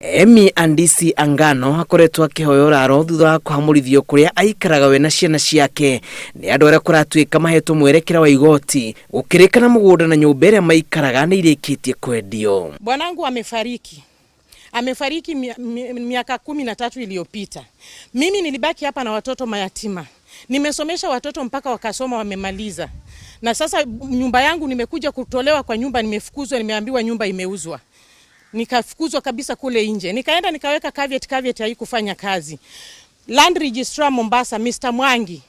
Emmy Andisi Angano akoretwo akĩhoya ũraro thutha wa kũhamũrithio kũrĩa aikaraga we na ciana ciake nĩ andũ arĩa kũratuĩka mahetwo mwerekera wa igoti gũkĩrĩkana mũgũnda na nyũmba ĩrĩa maikaraga nĩ irĩkĩtie kwendio. Bwanangu amefariki, amefariki miaka 13 iliyopita. Mimi nilibaki hapa na watoto mayatima, nimesomesha watoto mpaka wakasoma, wamemaliza, na sasa nyumba yangu nimekuja kutolewa kwa nyumba, nimefukuzwa, nimeambiwa nyumba imeuzwa, nikafukuzwa kabisa kule nje. Nikaenda nikaweka caveat, caveat haikufanya kazi. Land Registrar Mombasa, Mr. Mwangi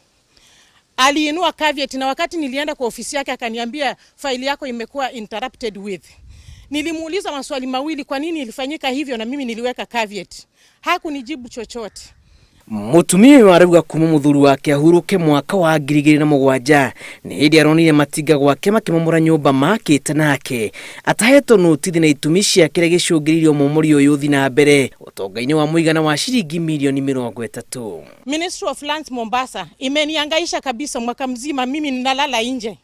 aliinua caveat, na wakati nilienda kwa ofisi yake akaniambia faili yako imekuwa interrupted with. Nilimuuliza maswali mawili, kwa nini ilifanyika hivyo na mimi niliweka caveat. Hakunijibu chochote. Mutumia ũyũ arauga kuma mũthuri wake ahurũke mwaka wa 2007 nĩ hĩndĩ aronire matinga gwake makĩmomora nyũmba makĩte nake atahetwo notithi na itũmi cia kĩrĩa gĩcũngĩrĩirie ũmomori ũyũ ũthiĩ na mbere ũtonga-inĩ wa mũigana wa ciringi mirioni 30. Ministry of Lands Mombasa imeniangaisha kabisa mwaka mzima, mimi ninalala nje,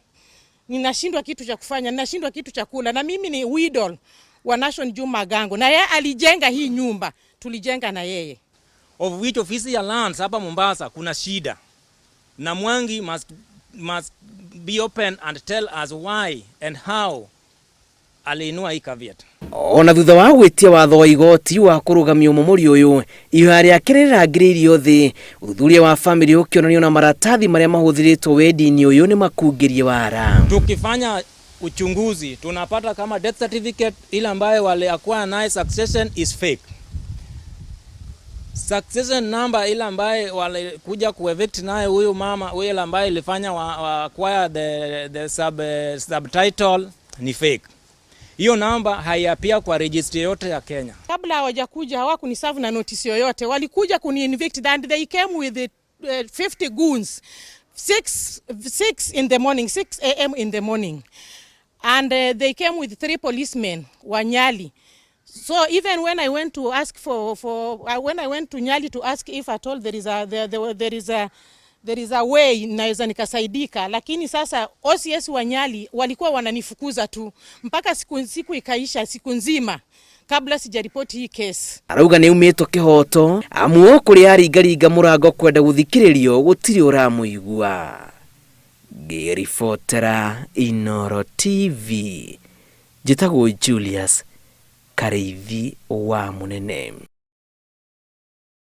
ninashindwa kitu cha kufanya, ninashindwa kitu cha kula, na mimi ni widow wa Nation Juma Gango, na yeye alijenga hii nyumba, tulijenga na yeye. Of which ofisi ya lands hapa Mombasa kuna shida na Mwangi must be open and tell us why and how aliinua hii caveat. Ona thutha wa gwĩtia watho wa igoti wa kũrũgamia ũmomori ũyũ, ihoya rĩake rĩrangĩrĩirio thĩ, ũthuthuria wa bamĩrĩ ũkĩonanio na maratathi marĩa mahũthĩrĩtwo wendi-inĩ ũyũ nĩ makungĩrie wara. Tukifanya uchunguzi tunapata kama death certificate ile ambayo wali acquire naye succession is fake. Succession number ile ambaye walikuja kuevict naye huyu mama, huyu ambaye ilifanya wa acquire the subtitle ni fake. Hiyo namba haiappear kwa registry yote ya Kenya. Kabla hawajakuja hawakuniserve na notice yoyote, walikuja kuni-evict and they came with the 50 goons 6 in the morning, 6 a.m. in the morning, and they came with three policemen wa Nyali. So even when I went to ask for when I went to Nyali to ask if at all there is a way naweza nikasaidika, lakini sasa OCS wa Nyali walikuwa wananifukuza tu mpaka siku ikaisha, siku nzima kabla sijaripoti hii case. Arauga nĩ umĩtwo kĩhoto amu o kũrĩa aringaringa mũrango kwenda gũthikĩrĩrio gũtirĩ ũramũigua. Ngĩribotera Inoro TV, njĩtagwo Julius Karĩithi wa Mũnene.